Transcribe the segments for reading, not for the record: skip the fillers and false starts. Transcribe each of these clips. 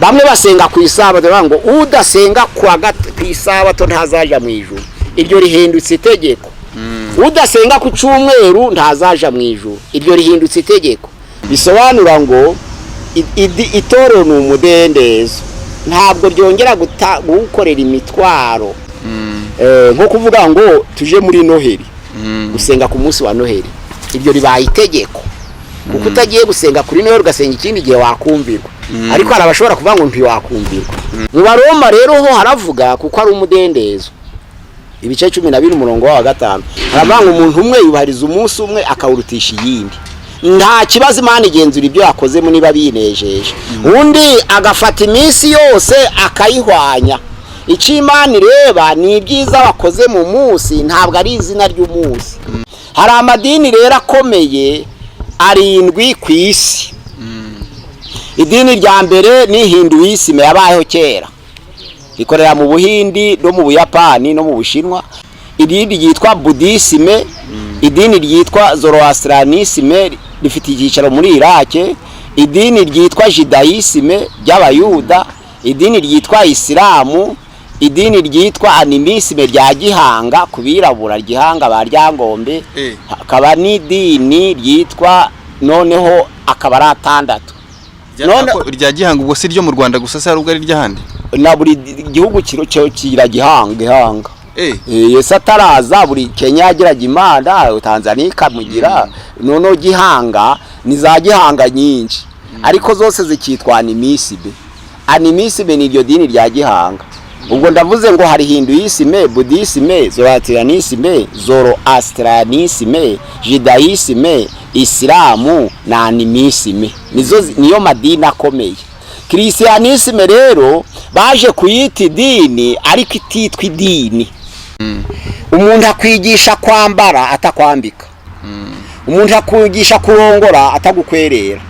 Bamwe basenga ku isabato, bavuga ngo udasenga ku isabato ntazaja mu ijuru. Iryo rihindutse itegeko. Udasenga ku cyumweru ntazaja mu ijuru. Iryo rihindutse itegeko. Bisobanura ngo itorero ni umudendezo, ntabwo ryongera gukorera imitwaro. Nko kuvuga ngo tuje muri Noheli, gusenga ku munsi wa Noheli, iryo ribaye itegeko, kuko utagiye gusenga kuri Noheli ugasenga ikindi gihe wakumvirwa. Ariko hari abashobora kuvuga ngo ntiwakumvirwa. Mu Baroma rero ho haravuga, kuko ari umudendezo, ibice 12 umurongo wa 5, haravuga ngo umuntu umwe yubahiriza umunsi umwe akawurutisha iyindi, nta kibazo, Imana igenzura ibyo yakozemo niba binejeje. Undi agafata iminsi yose akayihwanya. Icyo Imana ireba ni ibyiza wakoze mu munsi, ntabwo ari izina ry'umunsi. Hari amadini rero akomeye arindwi ku isi. Idini rya mbere ni Hinduisme, yabayeho kera, rikorera mu Buhindi no mu Buyapani no mu Bushinwa. Irindi ryitwa Bouddhisme. Idini ryitwa Zoroastrianisme rifite icyicaro muri Irake. Idini ryitwa Judaïsme ry'Abayuda. Idini ryitwa Isilamu. Idini ryitwa Animisme rya Gihanga ku birabura, Gihanga ba Ryangombe. Hakaba n'idini ryitwa, noneho akaba ari atandatu. Rya Gihanga ubwo si ryo mu Rwanda gusa se, hari ubwo ari iry'ahandi? Na buri gihugu kigira Gihanga, Gihanga. Yesu ataraza, buri Kenya yagiraga Imana, Tanzania ikamugira. Noneho Gihanga ni za Gihanga nyinshi, ariko zose zikitwa Animisme. Animisme ni iryo dini rya Gihanga. Ubwo ndavuze ngo hari Hinduisme, Bouddhisme, Zoroastrianisme, Zoroastrianisme, Judaïsme, Isilamu na Animisme, nizo niyo madini akomeye. Christianisme rero baje kuyita idini, ariko ititwa idini. Umuntu akwigisha kwambara atakwambika, umuntu akwigisha kurongora atagukwerera.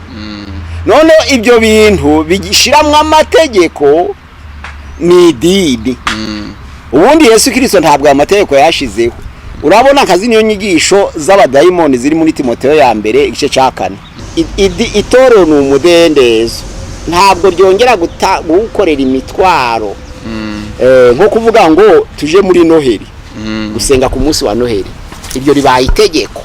None ibyo bintu bigishiramwo amategeko ni idini. Ubundi Yesu Kirisito ntabwo aya mategeko yashizeho. Urabona nka zino nyigisho z'abadayimoni ziri muri Timoteyo ya mbere igice cya 4. Itorero ni umudendezo, ntabwo ryongera gukorera imitwaro. Nko kuvuga ngo tuje muri Noheli, gusenga ku munsi wa Noheli, iryo ribaye itegeko,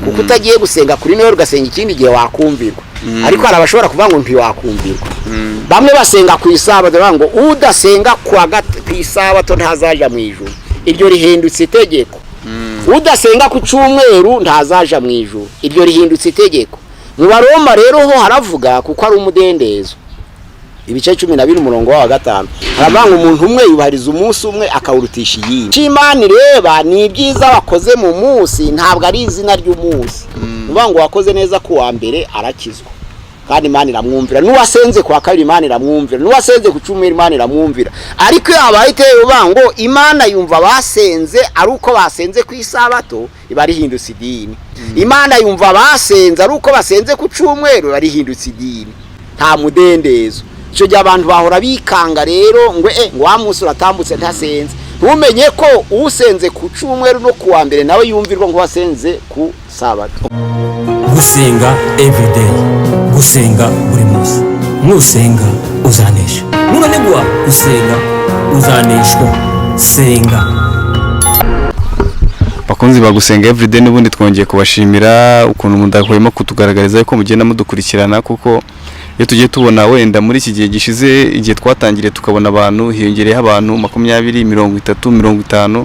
kuko utagiye gusenga kuri Noheli ugasenga ikindi gihe wakumvirwa. Ariko hari abashobora kuvuga ngo ntiwakumvirwa. Bamwe basenga ku isabato, bavuga ngo udasenga ku isabato ntazaja mu ijuru. Iryo rihindutse itegeko. Udasenga ku cyumweru ntazaja mu ijuru. Iryo rihindutse itegeko. Mu Baroma rero ho haravuga, kuko ari umudendezo, ibice 12 umurongo wa 5, haravuga ngo umuntu umwe yubahiriza umunsi umwe akawurutisha iyindi. Icyo Imana ireba ni ibyiza wakoze mu munsi, ntabwo ari izina ry'umunsi. Ni ukuvuga ngo wakoze neza ku wa mbere arakizwa kandi Imana iramwumvira, n'uwasenze ku wa kabiri Imana iramwumvira, n'uwasenze ku cyumweru Imana iramwumvira. Ariko iyo habaye iteye uvuga ngo Imana yumva basenze ari uko basenze ku isabato, iba rihindutse idini. Imana yumva basenze ari uko basenze ku cyumweru, iba rihindutse idini. Nta mudendezo. Icyo gihe abantu bahora bikanga rero ngo ngo wa munsi uratambutse ntasenze. Ntumenye ko usenze ku cyumweru no ku wa mbere nawe yumvirwa ngo wasenze ku sabato. Gusenga everyday, gusenga buri munsi. Nusenga uzanesha, nunanigwa gusenga uzaneshwa. Senga. Bakunzi ba Gusenga Everyday, n'ubundi twongeye kubashimira ukuntu mudahwema kutugaragariza yuko mugenda mudukurikirana, kuko iyo tugiye tubona wenda muri iki gihe gishize, igihe twatangiriye, tukabona abantu hiyongereyeho abantu 20, 30, 50,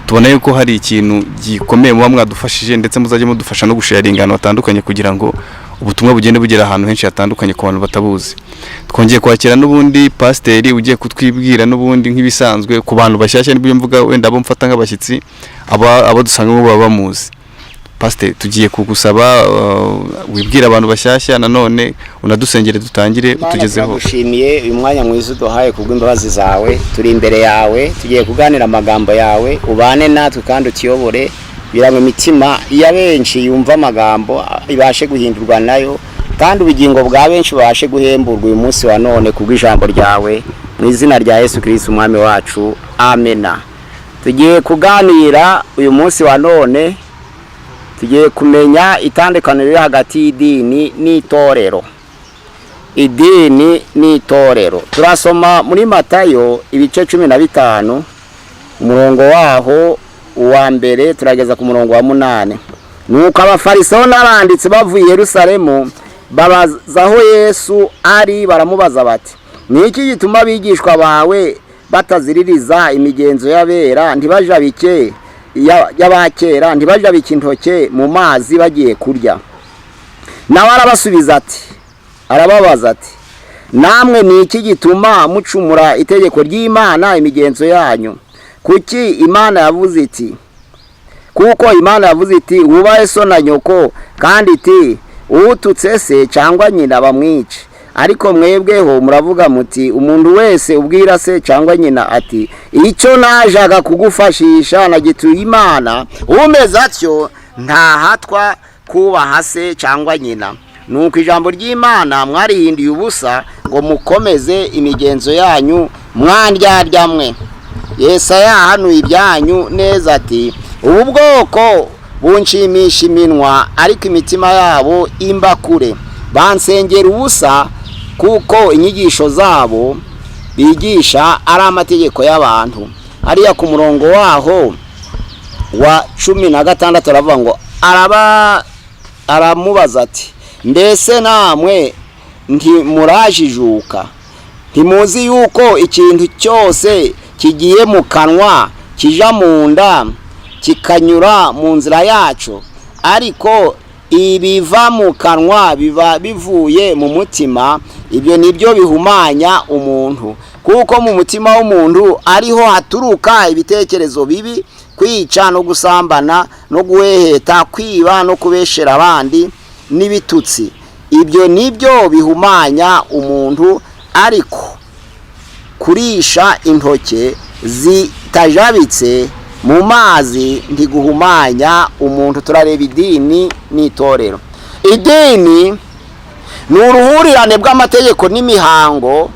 tubona yuko hari ikintu gikomeye muba mwadufashije, ndetse muzajya mudufasha no gusharinga ahantu hatandukanye kugira ngo ubutumwa bugende bugera ahantu henshi hatandukanye ku bantu batabuzi. Twongeye kwakira n'ubundi pasiteri ugiye kutwibwira n'ubundi nk'ibisanzwe ku bantu bashyashya, nibyo mvuga wenda abo mfata nk'abashyitsi, abo dusanga baba bamuzi. Pasiteri, tugiye kugusaba wibwire abantu bashyashya, nanone unadusengere dutangire utugezeho. Turagushimiye uyu mwanya mwiza uduhaye kubw'imbabazi zawe. Turi imbere yawe, tugiye kuganira amagambo yawe. Ubane natwe kandi utuyobore kugira ngo imitima ya benshi yumve amagambo ibashe guhindurwa nayo, kandi ubugingo bwa benshi bubashe guhemburwa uyu munsi wa none kubw'ijambo ryawe, mu izina rya Yesu Kirisiti Umwami wacu, amena. Tugiye kuganira uyu munsi wa none, tugiye kumenya itandukaniro riri hagati y'idini n'itorero. Idini n'itorero. Turasoma muri Matayo ibice 15, umurongo waho uwa mbere turageza ku murongo wa 8. Nuko Abafarisayo n'abanditsi bavuye i Yerusalemu babaza aho Yesu ari, baramubaza bati: "Ni iki gituma abigishwa bawe bataziririza imigenzo y'abera, ntibajabike y'abakera, ntibajabike intoke mu mazi bagiye kurya?" Nawe arabasubiza ati, arababaza ati: "Namwe ni iki gituma mucumura itegeko ry'Imana imigenzo yanyu? Kuki Imana yavuze iti, kuko Imana yavuze iti: 'Wubahe so na nyoko,' kandi iti: 'Ututse se cyangwa nyina bamwice.' Ariko mwebweho muravuga muti: 'Umuntu wese ubwira se cyangwa nyina ati: Icyo najaga kugufashisha nagituye Imana,' umeze atyo ntahatwa kubaha se cyangwa nyina. Nuko ijambo ry'Imana mwarihindiye ubusa ngo mukomeze imigenzo yanyu. Mwandyarya mwe, Yesaya yahanuye ibyanyu neza ati: 'Ubu bwoko bunshimisha iminwa, ariko imitima yabo imba kure. Bansengera ubusa, kuko inyigisho zabo bigisha ari amategeko y'abantu.'" Hariya ku murongo waho wa 16 aravuga ngo aramubaza ati: "Mbese namwe ntimurajijuka? Ntimuzi yuko ikintu cyose kigiye mu kanwa kija mu nda, kikanyura mu nzira yacu? Ariko ibiva mu kanwa biba bivuye mu mutima, ibyo nibyo bihumanya umuntu. Kuko mu mutima w'umuntu ariho haturuka ibitekerezo bibi, kwica no gusambana no guheheta, kwiba no kubeshera abandi n'ibitutsi. Ibyo nibyo bihumanya umuntu, ariko kurisha intoke zitajabitse mu mazi ntiguhumanya umuntu." Turareba idini n'itorero. Idini ni uruhurirane bw'amategeko n'imihango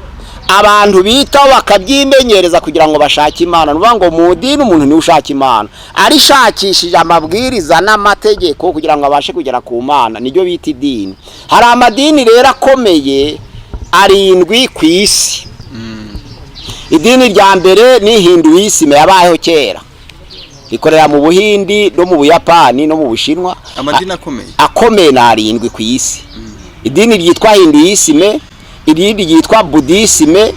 abantu bitaho bakabyimenyereza kugira ngo bashake Imana. Ni ukuvuga ngo mu dini umuntu niwe ushaka Imana, arishakishije amabwiriza n'amategeko kugira ngo abashe kugera ku Mana, nibyo bita idini. Hari amadini rero akomeye arindwi ku isi. Idini rya mbere ni Hinduisme, yabayeho kera, rikorera mu Buhindi no mu Buyapani no mu Bushinwa. Amadini akomeye? Akomeye ni arindwi ku isi. Idini ryitwa Hinduisme, irindi ryitwa Buddhisme,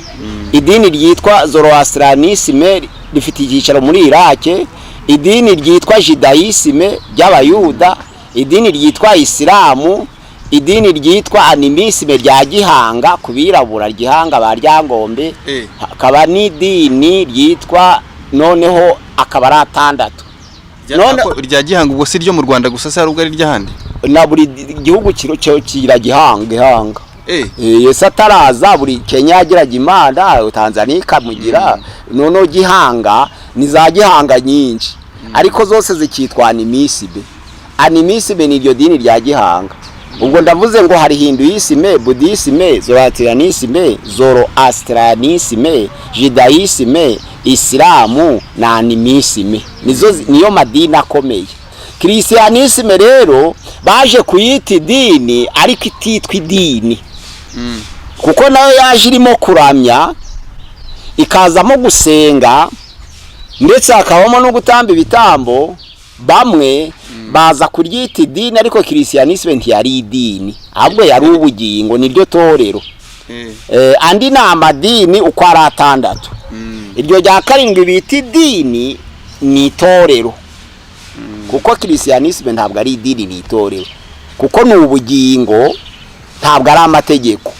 idini ryitwa Zoroastrianisme rifite icyicaro muri Irake, idini ryitwa Judaisme ry'Abayuda, idini ryitwa Isilamu, idini ryitwa Animisme rya Gihanga ku birabura, Gihanga ba Ryangombe, hakaba n'idini ryitwa, noneho akaba ari atandatu. Rya Gihanga ubwo si ryo mu Rwanda gusa se, hari ubwo ari iry'ahandi? Na buri gihugu kigira Gihanga. Yesu ataraza, buri Kenya yagiraga Imana, Tanzania ikamugira. Noneho Gihanga ni za Gihanga nyinshi, ariko zose zikitwa Animisme. Animisme ni iryo dini rya Gihanga. Ubwo ndavuze ngo hari Hinduisme, Buddhisme, Zoroastrianisme, Zoroastrianisme, Judaisme, Isilamu na Animisme, nizo niyo madini akomeye. Christianisme rero baje kuyita idini, ariko ititwa idini, kuko nayo yaje irimo kuramya, ikazamo gusenga, ndetse hakabamo no gutamba ibitambo. Bamwe baza kuryita idini, ariko Christianisme ntiyari idini, ahubwo yari ubugingo, niryo torero. Andi ni amadini uko ari atandatu. Iryo rya karindwi bita idini ni itorero, kuko Christianisme ntabwo ari idini, ni itorero, kuko ni ubugingo, ntabwo ari amategeko.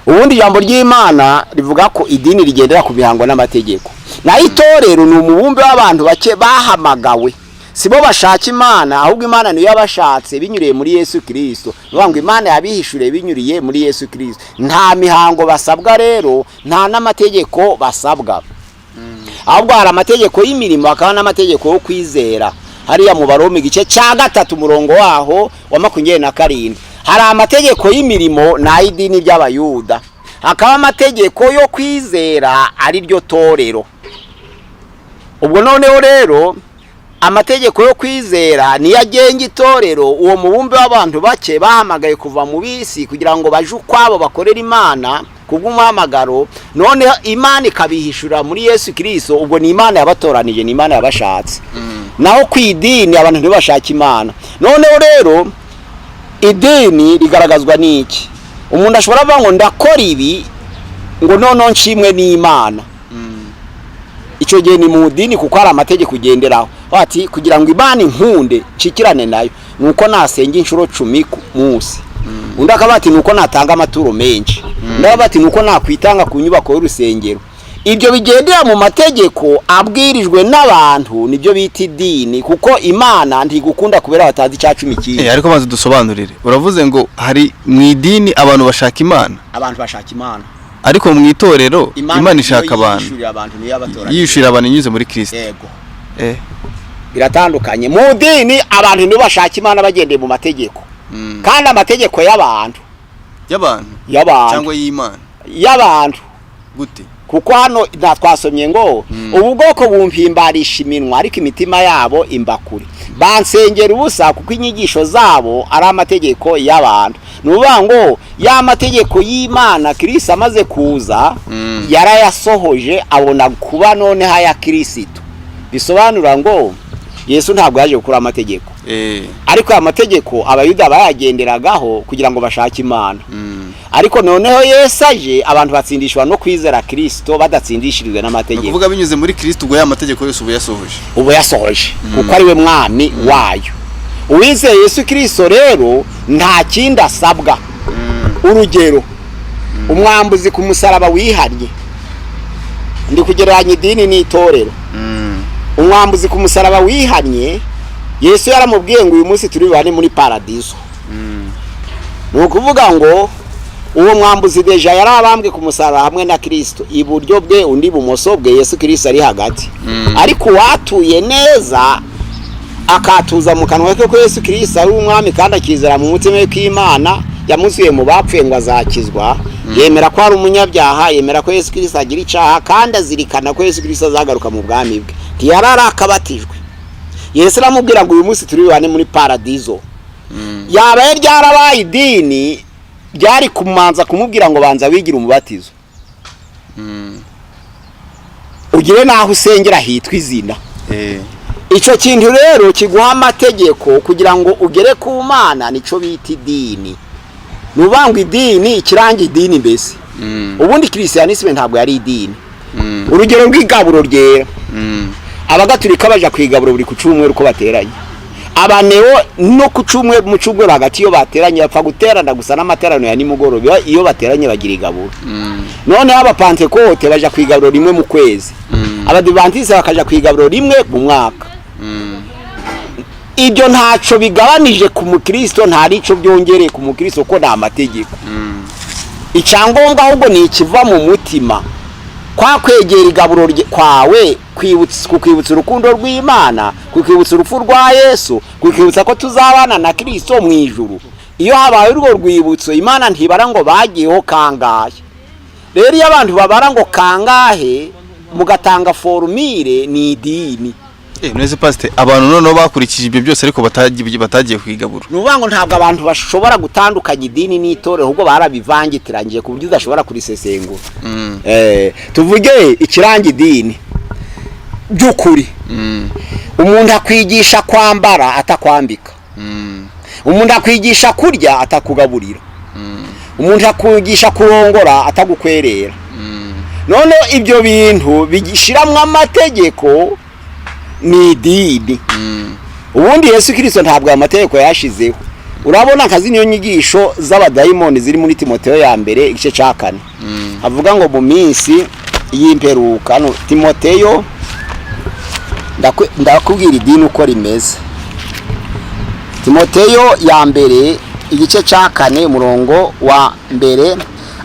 Ubundi ijambo ry'Imana rivuga ko idini rigendera ku mihango n'amategeko, naho itorero ni umubumbe w'abantu bake bahamagawe. Si bo bashaka Imana, ahubwo Imana niyo yabashatse binyuriye muri Yesu Kirisito. Ni ukuvuga ngo Imana yabihishuriye binyuriye muri Yesu Kirisito. Nta mihango basabwa rero, nta n'amategeko basabwa, ahubwo hari amategeko y'imirimo, hakaba n'amategeko yo kwizera. Hariya mu Baroma igice cya 3, umurongo waho wa 27, hari amategeko y'imirimo n'ay'idini ry'Abayuda, hakaba amategeko yo kwizera ari ryo torero. Ubwo noneho rero Amategeko yo kwizera niyo agenga itorero, uwo mubumbe w'abantu bake bahamagaye kuva mu bisi kugira ngo baje ukwabo bakorere Imana kubw'umuhamagaro, noneho Imana ikabihishura muri Yesu Kirisito. Ubwo ni Imana yabatoranije, ni Imana yabashatse. Naho ku idini abantu ntibashaka Imana. Noneho rero idini rigaragazwa n'iki? Umuntu ashobora kuvuga ngo ndakora ibi ngo noneho nshimwe n'Imana. Icyo gihe ni mu dini, kuko hari amategeko ugenderaho. Bati kugira ngo Imana inkunde nshikirane nayo ni uko nasenga inshuro 10 ku munsi. Undi akaba ati ni uko natanga amaturo menshi. Undi akaba ati ni uko nakwitanga ku nyubako y'urusengero. Ibyo bigendera mu mategeko abwirijwe n'abantu nibyo bita idini, kuko Imana ntigukunda kubera batazi icya cumi kindi. Ariko banza dusobanurire, uravuze ngo hari mu idini abantu bashaka Imana. Abantu bashaka Imana. Ariko mu itorero Imana ishaka abantu. Yishurira abantu, niyo yabatoranyije. Yishurira abantu inyuze muri Kristo. Yego. Biratandukanye. Mu dini abantu nibo bashaka Imana bagendeye mu mategeko, kandi amategeko y'abantu. Y'abantu. Y'abantu. Cyangwa y'Imana? Y'abantu. Gute? Kuko hano nta twasomye ngo ubu bwoko bumpimbarisha iminwa, ariko imitima yabo imba kure, bansengera ubusa kuko inyigisho zabo ari amategeko y'abantu. Ni ukuvuga ngo ya mategeko y'Imana, Kirisi amaze kuza yarayasohoje, abona kuba noneho aya Kirisito. Bisobanura ngo Yesu ntabwo yaje gukura amategeko, ariko aya mategeko Abayuda bayagenderagaho kugira ngo bashake Imana. Ariko noneho Yesu aje, abantu batsindishwa no kwizera Kirisito badatsindishirijwe Ni n'amategeko. ukuvuga binyuze muri Kristo, ubwo ya mategeko yose ubu yasohoje. Ubu yasohoje, kuko ari we mwami wayo. Uwizeye Yesu Kirisito rero nta kindi asabwa. Urugero, umwambuzi ku musaraba wihannye, ndi kugereranya idini n'itorero. Umwambuzi ku musaraba wihannye, Yesu yaramubwiye ngo uyu munsi turi bubane muri paradizo. Ni ukuvuga ngo uwo mwambuzi déjà yari abambwe ku musaraba hamwe na Kirisito, iburyo bwe undi ibumoso bwe, Yesu Kirisito ari hagati. Ariko uwatuye neza, akatuza mu kanwa ke ko Yesu Kirisito ari umwami, kandi akizera mu mutima we ko Imana yamuzuye mu bapfuye ngo azakizwa, yemera ko ari umunyabyaha, yemera ko Yesu Kirisito agira icyaha, kandi azirikana ko Yesu Kirisito azagaruka mu bwami bwe, ntiyari arakabatijwe, Yesu aramubwira ngo uyu munsi turi bubane muri paradizo. Yaba yari ryarabaye idini, byari kumanza kumubwira ngo banza wigire umubatizo, ugire n'aho usengera hitwa izina. Icyo kintu rero kiguha amategeko kugira ngo ugere ku Mana nicyo bita idini. Ni ukuvuga ngo idini, ikiranga idini mbese, ubundi christianisme ntabwo yari idini. Urugero rw'igaburo ryera, Abagatulika baja ku igaburo buri ku cyumweru uko bateranye, Abaneo no ku cyumweru, mu cyumweru hagati iyo bateranye, bapfa guterana gusa n'amateraniro ya nimugoroba, iyo bateranye bagira igaburo. Noneho Abapantekote baja ku igaburo rimwe mu kwezi, Abadivantisite bakaja ku igaburo rimwe mu mwaka. Ibyo ntaco bigabanije ku mukristo, nta n'ico byongereye ku mukristo, ko ni amategeko. Icyangombwa ahubwo ni ikiva mu mutima, kwa kwegera igaburo kwawe kukwibutsa urukundo rw'Imana, kukwibutsa urupfu rwa Yesu, kukwibutsa ko tuzabana na Kristo mu ijuru. Iyo habaye urwo rwibutso, Imana ntibara ngo bagiyeho kangahe. Rero iyo abantu babara ngo kangahe, mugatanga formule, ni idini. None pasite, abantu noneho bakurikije ibyo byose ariko batagiye kwigabura? Ni ukuvuga ngo ntabwo abantu bashobora gutandukanya idini n'itorero, ahubwo barabivangitiranyije ku buryo udashobora kurisesengura. Tuvuge ikiranga idini by'ukuri. Umuntu akwigisha kwambara atakwambika, umuntu akwigisha kurya atakugaburira, umuntu akwigisha kurongora atagukwerera. None ibyo bintu bigishiramwo amategeko ni idini. Ubundi Yesu Kirisito ntabwo aya mategeko yashizeho. Urabona nka zino nyigisho z'abadayimoni ziri muri Timoteyo ya mbere igice cya 4, avuga ngo mu minsi y'imperuka. Hano Timoteyo, ndakubwira idini uko rimeze. Timoteyo ya mbere igice cya 4 umurongo wa 1: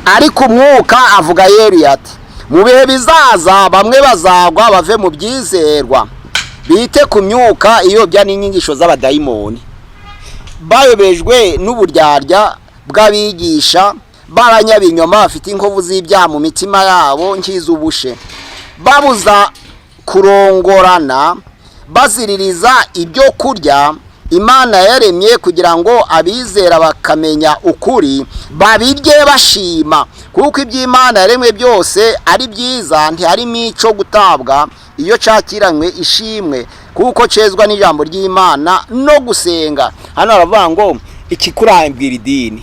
ariko Umwuka avuga yeruye ati mu bihe bizaza bamwe bazagwa bave mu byizerwa, bite ku myuka iyobya n'inyigisho z'abadayimoni, bayobejwe n'uburyarya bw'abigisha b'abanyabinyoma bafite inkovu z'ibyaha mu mitima yabo nk'iz'ubushe, babuza kurongorana. Baziririza ibyo kurya Imana yaremye kugira ngo abizera bakamenya ukuri babirye bashima, kuko iby'Imana yaremwe byose ari byiza, ntiharimo icyo gutabwa iyo cyakiranywe ishimwe, kuko cezwa n'ijambo ry'Imana no gusenga. Hano haravuga ngo ikikurambwira idini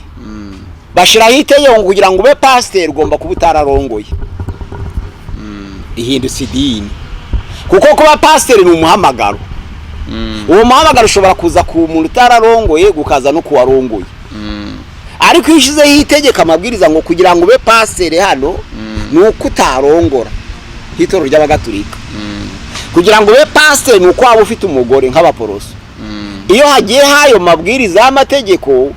bashyiraho itegeko ngo kugira ngo ube pasiteri ugomba kuba utararongoye. Ihindutse idini, kuko kuba pasiteri ni umuhamagaro. Uwo muhamagaro ushobora kuza ku muntu utararongoye, ukaza no ku warongoye. Ariko iyo ushyizeho itegeko, amabwiriza ngo kugira ngo ube pasiteri hano ni uko utarongora, nk'itorero ry'Abagatulika, kugira ngo ube pasiteri ni uko waba ufite umugore, nk'Abaporoso. Iyo hagiye hayo mabwiriza y'amategeko,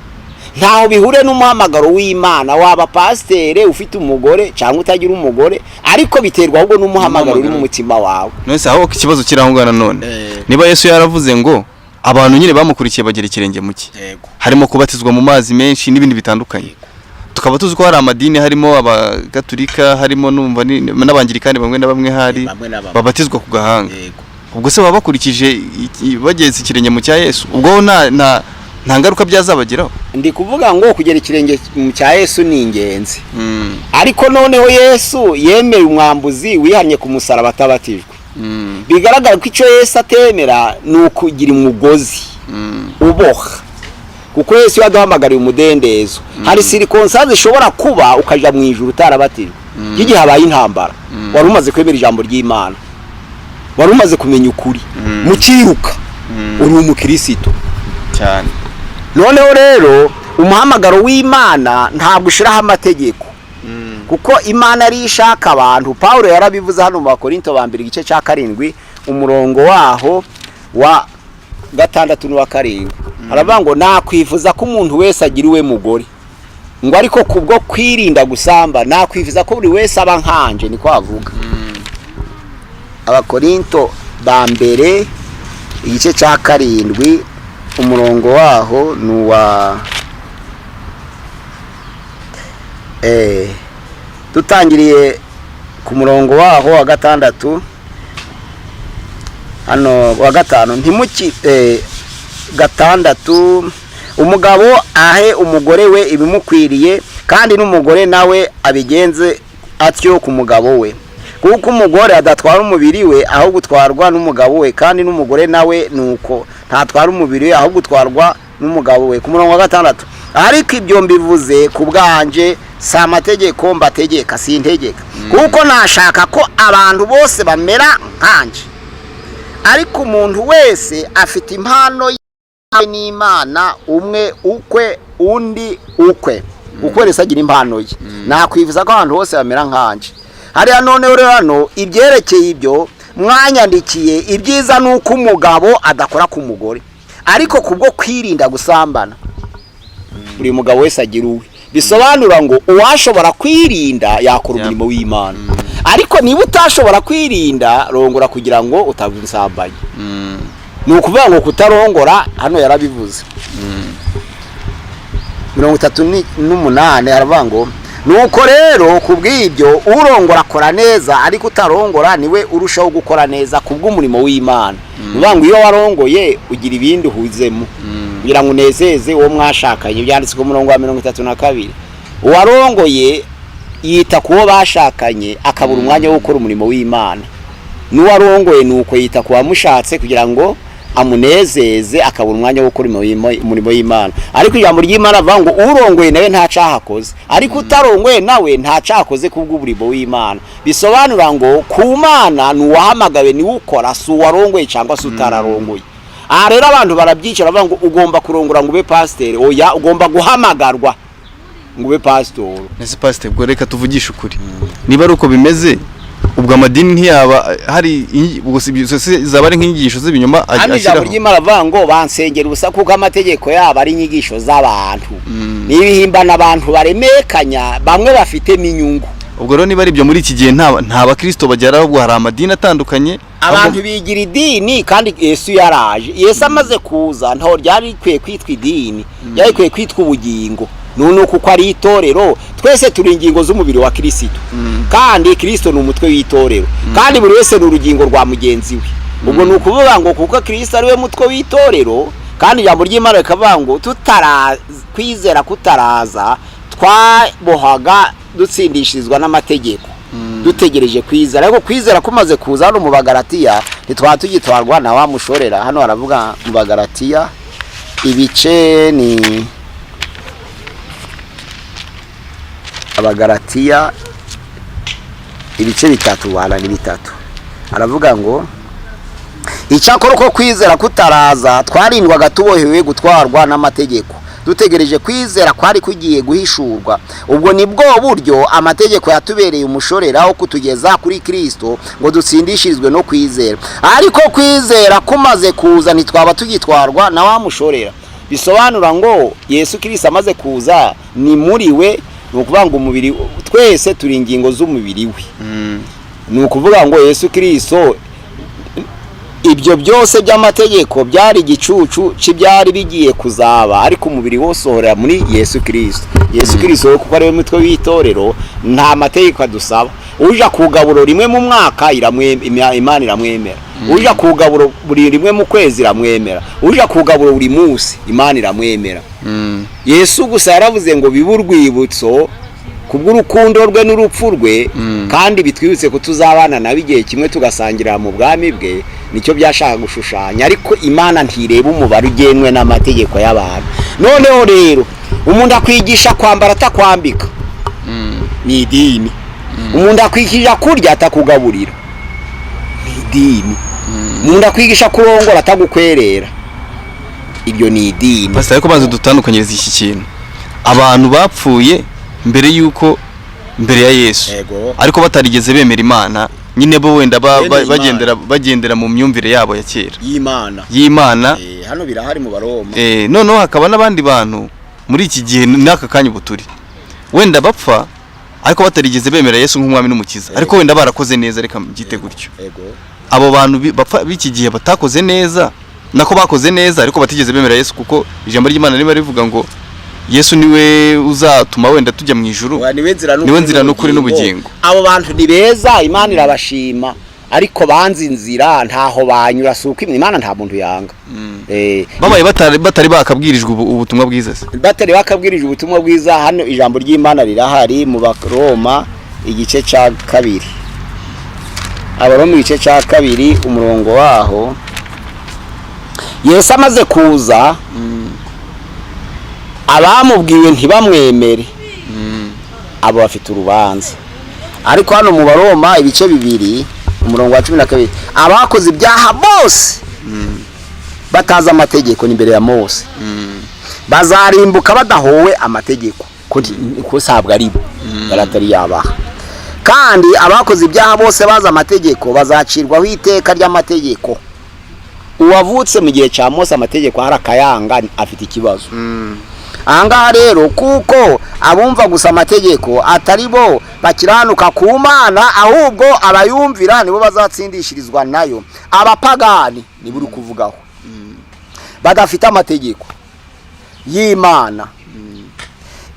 ntaho bihure n'umuhamagaro w'Imana. Waba pasiteri ufite umugore cyangwa utagira umugore, ariko biterwa ahubwo n'umuhamagaro uri mu mutima wawe. None se aho ikibazo kiri aho ngaho nanone, niba Yesu yaravuze ngo abantu nyine bamukurikiye bagira ikirenge mu cye, harimo kubatizwa mu mazi menshi n'ibindi bitandukanye, tukaba tuzi ko hari amadini, harimo Abagatulika, harimo numva n'Abangirikani bamwe na bamwe, hari Bamwe na bamwe. babatizwa ku gahanga, ubwo se baba bakurikije bageze ikirenge mu cya Yesu? Ubwo nta ngaruka byazabageraho? Ndi kuvuga ngo kugera ikirenge mu cya Yesu ni ingenzi, ariko noneho Yesu yemeye umwambuzi wihannye ku musaraba atabatijwe. Bigaragara ko icyo Yesu atemera ni ukugira umugozi uboha, kuko Yesu yaduhamagariye umudendezo. Hari circonstances zishobora kuba ukajya mu ijuru utarabatijwe, nk'igihe habaye intambara, wari umaze kwemera ijambo ry'Imana, wari umaze kumenya ukuri, mukiruka uri umukristo. Cyane. Noneho rero umuhamagaro w'Imana ntabwo ushyiraho amategeko, kuko Imana ariyo ishaka abantu. Paul yarabivuze hano mu Bakorinto ba mbere, igice cya 7, umurongo waho wa 6 n'uwa 7, aravuga ngo nakwifuza ko umuntu wese agira uwe mugore, ngo ariko kubwo kwirinda gusamba nakwifuza ko buri wese aba nkanje. Niko avuga. Abakorinto ba mbere, igice cya 7, umurongo waho ni uwa dutangiriye ku murongo waho wa 6, hano wa 5, ntimuki 6: umugabo ahe umugore we ibimukwiriye, kandi n'umugore nawe abigenze atyo ku mugabo we. Kuko umugore adatwara umubiri we, ahubwo utwarwa n'umugabo we, kandi n'umugore nawe nuko ntatwara umubiri we, ahubwo utwarwa n'umugabo we. Ku murongo wa 6: ariko ibyo mbivuze ku bwanje, si amategeko mbategeka, sintegeka, kuko nashaka ko abantu bose bamera nkanje. Ariko umuntu wese afite impano ye n'Imana, umwe ukwe, undi ukwe. Uko wese agira impano ye. Nakwifuza ko abantu bose bamera nkanje. Hariya noneho rero hano ibyerekeye ibyo mwanyandikiye, ibyiza ni uko umugabo adakora ku mugore, ariko kubwo kwirinda gusambana buri mugabo wese agira uwe. Bisobanura ngo uwashobora kwirinda yakora umurimo w'Imana, ariko niba utashobora kwirinda, rongora kugira ngo utamusambanya. Ni ukuvuga ngo kutarongora, hano yarabivuze, 38, aravuga ngo nuko rero ku bw'ibyo urongora akora neza, ariko utarongora niwe urushaho gukora neza ku bw'umurimo w'Imana. Ni ukuvuga ngo iyo warongoye ugira ibindi uhuzemo kugira ngo unezeze uwo mwashakanye. Byanditse ku murongo wa 32: uwarongoye yita ku wo bashakanye, akabura umwanya wo gukora umurimo w'Imana. N'uwarongoye ni uko, yita ku wamushatse kugira ngo amunezeze, akabura umwanya wo gukora umurimo w'Imana. Ariko ijambo ry'Imana avuga ngo urongoye nawe nta cyaha akoze, ariko utarongoye nawe nta cyaha akoze kubw'umurimo w'Imana. Bisobanura ngo ku Mana ni uwahamagawe niwe ukora, si uwarongoye cyangwa se utararongoye. Aha rero abantu barabyicara bavuga ngo ugomba kurongora ngo ube pasiteri. Oya, ugomba guhamagarwa ngo ube pasitori. Ese pasiteri, ubwo reka tuvugishe ukuri, niba ari uko bimeze, ubwo amadini ntiyaba hari ubwo si ibyo se zaba ari nk'inyigisho z'ibinyoma Hano ijambo ashyiraho? ry'Imana avuga ngo bansengera ubusa, kuko amategeko yabo ari inyigisho z'abantu, ni ibihimbano abantu baremekanya, bamwe bafitemo inyungu. Ubwo rero niba ari ibyo, muri iki gihe nta bakristo bagera, ahubwo hari amadini atandukanye. Abantu bigira idini kandi Yesu yaraje. Yesu amaze kuza, ntaho ryari rikwiye kwitwa idini, ryari rikwiye kwitwa ubugingo. None kuko ari itorero, twese turi ingingo z'umubiri wa Kirisito, kandi Kirisito ni umutwe w'itorero, kandi buri wese ni urugingo rwa mugenzi we. Ubwo ni ukuvuga ngo kuko Kristo ari we mutwe w'itorero, kandi ijambo ry'Imana rikavuga ngo kwizera kutaraza twabohaga dutsindishirizwa n'amategeko, dutegereje kwizera. Ariko kwizera kumaze kuza hano mu Bagalatiya ntitwaba tugitwarwa na wa mushorera. Hano haravuga mu Bagalatiya ibice ni Abagalatiya ibice 3 wala ni 3, aravuga ngo icyakora uko kwizera kutaraza twarindwaga tubohewe gutwarwa n'amategeko, dutegereje kwizera kwari kugiye guhishurwa. Ubwo nibwo buryo amategeko yatubereye umushorera wo kutugeza kuri Kristo ngo dutsindishirizwe no kwizera. Ariko kwizera kumaze kuza ntitwaba tugitwarwa na wa mushorera. Bisobanura ngo Yesu Kristo amaze kuza ni muri we, ni ukuvuga ngo umubiri twese turi ingingo z'umubiri we. Ni ukuvuga ngo Yesu Kristo ibyo byose by'amategeko byari igicucu cy'ibyari bigiye kuzaba, ariko umubiri wose uhorera muri Yesu Kristo. Yesu Kristo kuko ari we mutwe w'itorero, nta mategeko adusaba. Uja kugaburo rimwe mu mwaka Imana iramwemera, uja kugaburo buri rimwe mu kwezi iramwemera, uja kugaburo buri munsi Imana iramwemera. Yesu gusa yaravuze ngo bibe urwibutso kubw'urukundo rwe n'urupfu rwe, kandi bitwibutse ko tuzabana nawe igihe kimwe tugasangirira mu bwami bwe. Nicyo byashaka gushushanya, ariko Imana ntireba umubare ugenwe n'amategeko y'abantu. Noneho rero umuntu akwigisha kwambara atakwambika ni idini, umuntu akwigisha kurya atakugaburira ni idini, umuntu akwigisha kurongora atagukwerera, ibyo ni idini. Pastor, ariko banza dutandukanyirize iki kintu. Abantu bapfuye mbere yuko mbere ya Yesu, ariko batarigeze bemera Imana, nyine bo wenda bagendera mu myumvire yabo ya kera y'Imana. Hano birahari mu Baroma. Noneho hakaba n'abandi bantu muri iki gihe n'aka kanya ubuturi wenda bapfa ariko batarigeze bemera Yesu nk'umwami n'umukiza, ariko wenda barakoze neza, reka mbyite gutyo. Abo bantu bapfa b'iki gihe batakoze neza, nako bakoze neza ariko batigeze bemera Yesu, kuko ijambo ry'Imana riba rivuga ngo Yesu niwe uzatuma wenda tujya mu ijuru, niwe nzira n'ukuri n'ubugingo. Abo bantu ni beza, Imana irabashima, ariko banze inzira ntaho banyura. Suko Imana nta muntu yanga. Babaye batari bakabwirijwe ubutumwa bwiza se, batari bakabwirijwe ubutumwa bwiza. Hano ijambo ry'Imana rirahari mu Baroma igice cya 2, Abaroma igice cya 2 umurongo waho. Yesu amaze kuza abamubwiwe ntibamwemere, abo bafite urubanza. Ariko hano mu Baroma ibice 2 umurongo wa 12, abakoze ibyaha bose bataza amategeko n'imbere ya Mose bazarimbuka badahowe amategeko, ko sabwa ari bo yaratari yabaha. Kandi abakoze ibyaha bose baza amategeko bazacirwaho iteka ry'amategeko. Uwavutse mu gihe cya Mose amategeko harakayanga afite ikibazo. Ahangaha rero kuko abumva gusa amategeko atari bo bakiranuka ku Mana, ahubwo abayumvira nibo bazatsindishirizwa nayo. Abapagani nibo uri kuvugaho badafite amategeko y'Imana,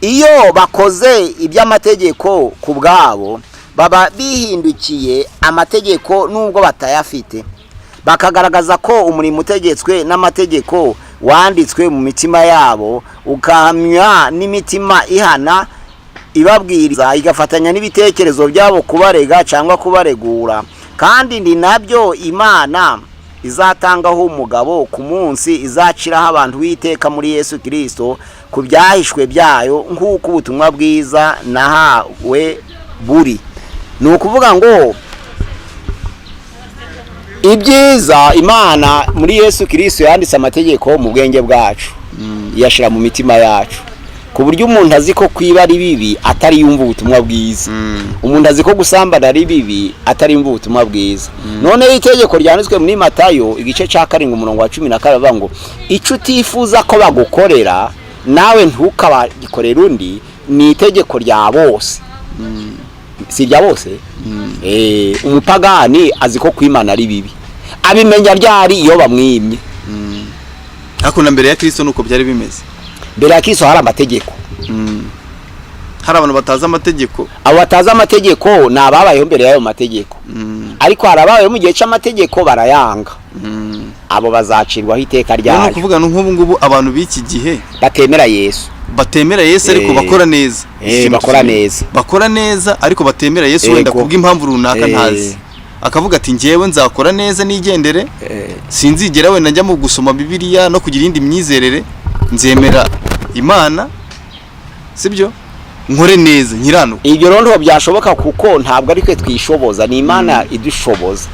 iyo bakoze iby'amategeko ku bwabo baba bihindukiye amategeko nubwo batayafite, bakagaragaza ko umurimo utegetswe n'amategeko wanditswe mu mitima yabo, ukahamya n'imitima ihana ibabwiriza, igafatanya n'ibitekerezo byabo kubarega cyangwa kubaregura. Kandi ni nabyo Imana izatangaho umugabo ku munsi izaciraho abantu witeka muri Yesu Kristo ku byahishwe byayo, nk'uko ubutumwa bwiza nahawe buri. Ni ukuvuga ngo ibyiza Imana muri Yesu Kristo yanditse amategeko mu bwenge bwacu, yashira mu mitima yacu, ku buryo umuntu azi ko kwiba ari bibi atari yumva ubutumwa bwiza, umuntu azi ko gusambana ari bibi atari yumva ubutumwa bwiza. None itegeko ryanditswe muri Matayo igice cya 7 umurongo wa 12 bavuga ngo icyo utifuza ko bagukorera nawe ntukabagikorera undi, ni itegeko rya bose. Si rya bose. Umupagani azi ko kwimana ari bibi, abimenya ryari iyo bamwimye. Ariko na mbere ya Kristo nuko byari bimeze. Mbere ya Kristo hari amategeko. Hari abantu batazi amategeko. Abo batazi amategeko ni ababayeho mbere y'ayo mategeko, ariko hari ababayeho mu gihe cy'amategeko barayanga. Abo bazacirwaho iteka Ni ryayo. ukuvuga nk'ubu ngubu abantu b'iki gihe batemera Yesu. Batemera Yesu ariko bakora neza. Ikintu bakora kimwe. neza. Bakora neza ariko batemera Yesu wenda kubw'impamvu runaka ntazi, akavuga ati: "Njyewe nzakora neza nigendere, sinzigera wenda njya mu gusoma Bibiliya no kugira iyindi myizerere, nzemera Imana, sibyo, nkore neza nkiranuka." Ibyo rero ntabwo byashoboka, kuko ntabwo ari twe twishoboza, ni Imana idushoboza.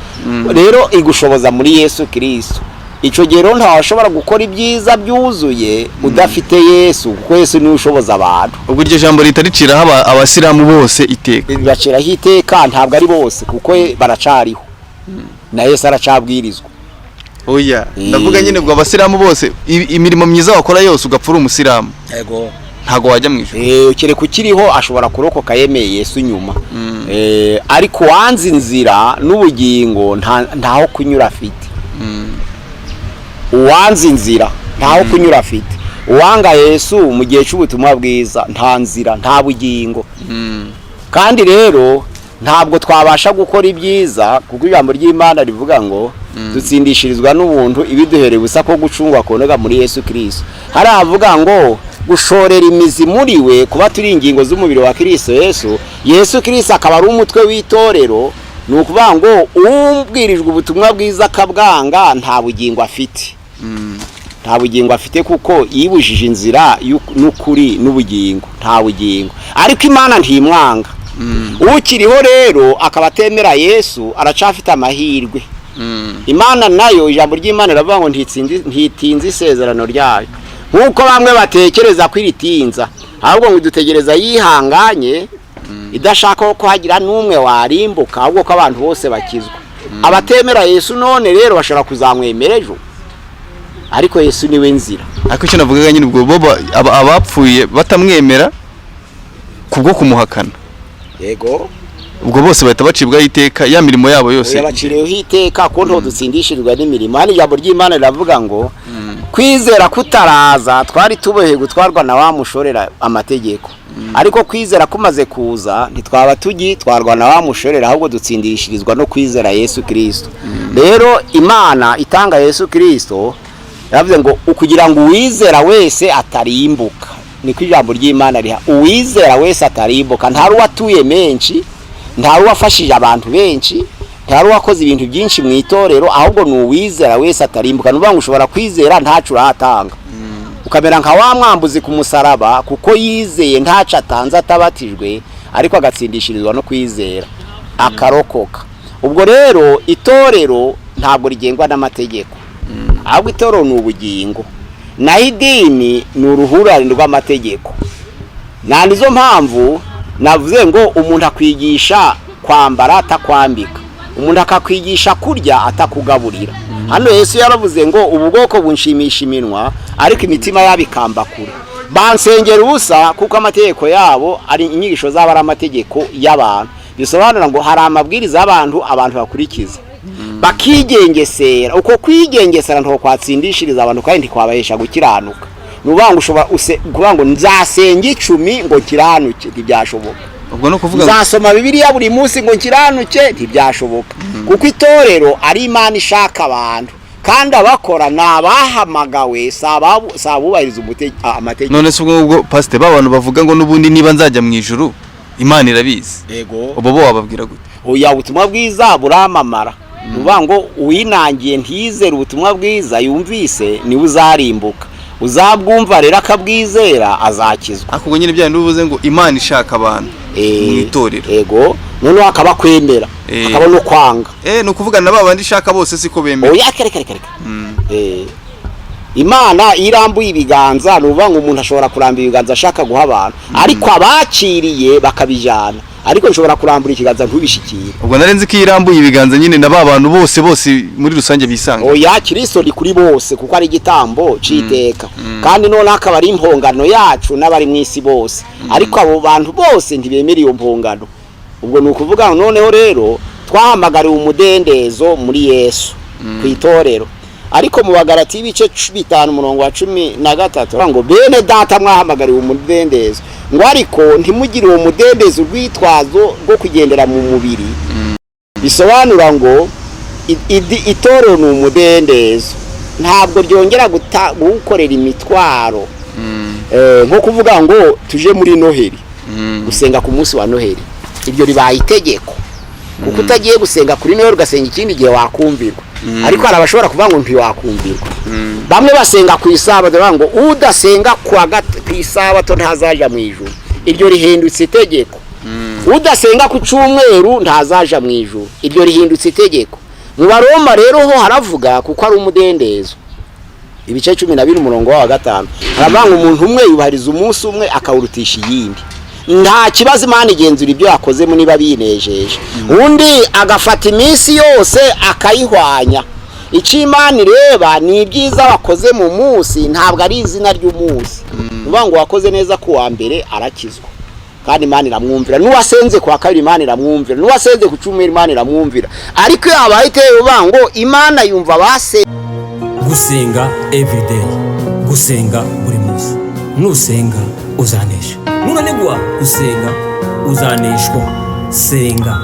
Rero igushoboza muri Yesu Kirisito. Icyo gihe rero ntawashobora gukora ibyiza byuzuye udafite Yesu, kuko Yesu niwe ushoboza abantu. Ubwo iryo jambo rihita riciraho abasilamu bose iteka. Baciraho iteka? Ntabwo ari bose, kuko baracariho, na Yesu aracabwirizwa. Oya, ndavuga nyine ubwo abasilamu bose, imirimo myiza wakora yose ugapfa uri umusilamu, ntabwo wajya mu ijuru. Kereka ukiriho ashobora kurokoka yemeye Yesu nyuma. Ariko uwanze inzira n'ubugingo ntaho kunyura afite. Uwanze inzira ntaho kunyura afite. Uwanga Yesu mu gihe cy'ubutumwa bwiza nta nzira, nta bugingo. Kandi rero ntabwo twabasha gukora ibyiza, kuko ijambo ry'Imana rivuga ngo dutsindishirizwa n'ubuntu ibiduhereye ubusa ko gucungwa kuboneka muri Yesu Kirisito. Hari ahavuga ngo gushorera imizi muri we, kuba turi ingingo z'umubiri wa Kirisito Yesu, Yesu Kirisito akaba ari umutwe w'itorero. Ni ukuvuga ngo umbwirijwe ubutumwa bwiza akabwanga nta bugingo afite, nta bugingo afite, kuko yibujije inzira n'ukuri n'ubugingo. Nta bugingo, ariko Imana ntimwanga. Ukiriho rero akaba atemera Yesu aracafite amahirwe. Imana nayo, ijambo ry'Imana riravuga ngo ntitinze isezerano ryayo nk'uko bamwe batekereza ko iritinza, ahubwo ngo idutegereza yihanganye, idashaka ko hagira n'umwe warimbuka, ahubwo ko abantu bose bakizwa. Abatemera Yesu none rero bashobora kuzamwemera ejo, ariko Yesu niwe nzira. Ariko icyo navugaga nyine, ubwo bo abapfuye batamwemera kubwo kumuhakana, ubwo bose bahita bacibwaho iteka, ya mirimo yabo yose? Yabaciriyeho iteka, ko nto dutsindishirizwa n'imirimo. Hano ijambo ry'Imana riravuga ngo kwizera kutaraza twari tuboheye gutwarwa na wa mushorera amategeko, ariko kwizera kumaze kuza ntitwaba tugitwarwa na wa mushorera, ahubwo dutsindishirizwa no kwizera Yesu Kirisito. Rero Imana itanga Yesu Kirisito yaravuze ngo kugira ngo uwizera wese atarimbuka. Niko ijambo ry'Imana riha, uwizera wese atarimbuka. Ntari uwatuye menshi, ntari uwafashije abantu benshi, ntari uwakoze ibintu byinshi mu itorero, ahubwo ni uwizera wese atarimbuka. Ni ukuvuga ngo ushobora kwizera ntacu urahatanga, ukamera nka wa mwambuzi ku musaraba, kuko yizeye ntaco atanze, atabatijwe, ariko agatsindishirizwa no kwizera akarokoka. Ubwo rero itorero ntabwo rigengwa n'amategeko, ahubwo itorero ni ubugingo, naho idini ni uruhurirane rw'amategeko. Nta nizo mpamvu navuze ngo umuntu akwigisha kwambara atakwambika, umuntu akakwigisha kurya atakugaburira. Hano Yesu yaravuze ngo ubu bwoko bunshimisha iminwa, ariko imitima yabo ikamba kure, bansengera ubusa, kuko amategeko yabo ari inyigisho zabo ari amategeko y'abantu. Bisobanura ngo hari amabwiriza y'abantu abantu bakurikiza bakigengesera. Uko kwigengesera ntabwo kwatsindishiriza abantu kandi ntikwabahesha gukiranuka. Ni ukuvuga ngo ushobora kuvuga ngo nzasenga 10 ngo nkiranuke, ntibyashoboka. Ubwo ni ukuvuga ngo Nzasoma Bibiliya buri munsi ngo nkiranuke, ntibyashoboka, kuko itorero ari Imana ishaka abantu, kandi abakora ni abahamagawe, si abubahiriza amategeko. None se ubwo ngubwo, pasite, ba bantu bavuga ngo n'ubundi niba nzajya mu ijuru Imana irabizi, ubwo bo wababwira gute? Oya, ubutumwa bwiza buramamara. Ni ukuvuga ngo uwinangiye ntiyizere ubutumwa bwiza yumvise niwe uzarimbuka. Uzabwumva rero akabwizera azakizwa. Ariko ubwo nyine bya bindi uvuze ngo Imana ishaka abantu mu itorero. Ego, noneho akaba kwemera, akaba no kwanga. Ni ukuvuga na ba bandi ishaka bose siko bemera? Oya, kare kare kare. Imana iyo irambuye ibiganza, ni ukuvuga ngo umuntu ashobora kurambura ibiganza ashaka guha abantu, ariko abakiriye bakabijyana. Ariko nshobora kurambura ikiganza ntubishikire. Ubwo nari nzi ko iyo irambuye ibiganza nyine na ba bantu bose bose muri rusange bisanga. Oya, Kirisito ni kuri bose, kuko ari igitambo c'iteka, kandi noneho akaba ari impongano yacu n'abari mu isi bose. Ariko abo bantu bose ntibemera iyo mpongano. Ubwo ni ukuvuga ngo noneho rero twahamagariwe umudendezo muri Yesu ku itorero. Ariko mu Bagarati y'ibice 5 umurongo wa 13 ngo: "Bene Data, mwahamagariwe umudendezo." Ngo ariko ntimugire uwo mudendezo urwitwazo rwo kugendera mu mubiri. Bisobanura ngo itorero ni umudendezo, ntabwo ryongera gukorera imitwaro. Nko kuvuga ngo tuje muri Noheli, gusenga ku munsi wa Noheli, ibyo ribaye itegeko, kuko utagiye gusenga kuri Noheli ugasenga ikindi gihe wakumvirwa. Ariko hari abashobora kuvuga ngo ntiwakumvirwa. Bamwe basenga ku Isabato, bavuga ngo udasenga ku Isabato ntazaja mu ijuru. Iryo rihindutse itegeko. Udasenga ku Cyumweru ntazaja mu ijuru. Iryo rihindutse itegeko. Mu Baroma rero ho haravuga, kuko ari umudendezo, ibice 12 umurongo wa 5, haravuga ngo umuntu umwe yubahiriza umunsi umwe akawurutisha iyindi, nta kibazo, Imana igenzura ibyo yakozemo niba binejeje. Undi agafata iminsi yose akayihwanya. Icyo Imana ireba ni ibyiza wakoze mu munsi, ntabwo ari izina ry'umunsi. Ni ukuvuga ngo wakoze neza ku wa mbere arakizwa kandi Imana iramwumvira, n'uwasenze ku wa kabiri Imana iramwumvira, n'uwasenze ku Cyumweru Imana iramwumvira. Ariko iyo habaye iteye uvuga ngo Imana yumva abase Gusenga everyday, gusenga buri munsi. Nusenga uzanesha, nunanigwa gusenga uzaneshwa. Senga.